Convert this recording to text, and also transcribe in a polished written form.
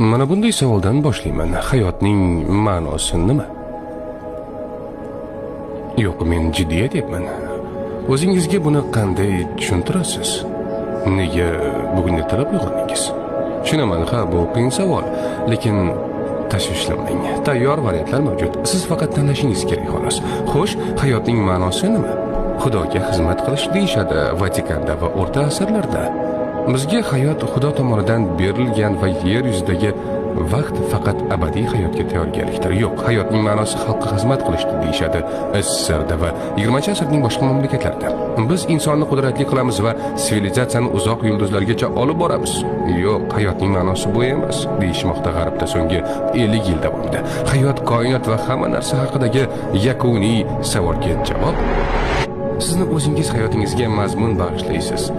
Mana bunday savoldan boshlayman. Hayotning ma'nosi nima? Yo'q, men jiddiy aytyapman. O'zingizga buni qanday tushuntirasiz? Nega bugun ertalab uyg'ondingiz? Tushunaman, ha, bu qiyin savol, lekin tashvishlanmang. Tayyor variantlar mavjud. Siz faqat tanlashingiz kerak, xolos. Xo'sh, hayotning ma'nosi nima? Xudoga xizmat qilish deyishadi Vatikanda va o'rta asrlarda. Bizga hayot Xudo tomonidan berilgan va yer yuzidagi vaqt faqat abadiy hayotga tayyorgarlikdir. Yo'q, hayotning ma'nosi xalqqa xizmat qilishdir deyishadi SSSRda va 20-asrning boshqa mamlakatlarida. Biz insonni qudratli qilamiz va sivilizatsiyani uzoq yulduzlargacha olib boramiz. Yo'q, hayotning ma'nosi bu emas, deyishmoqda g'arbda so'nggi 50 yil davomida. Hayot, koinot va hamma narsa haqidagi yakuniy savolga javob: sizni o'zingiz hayotingizga mazmun bag'ishlaysiz.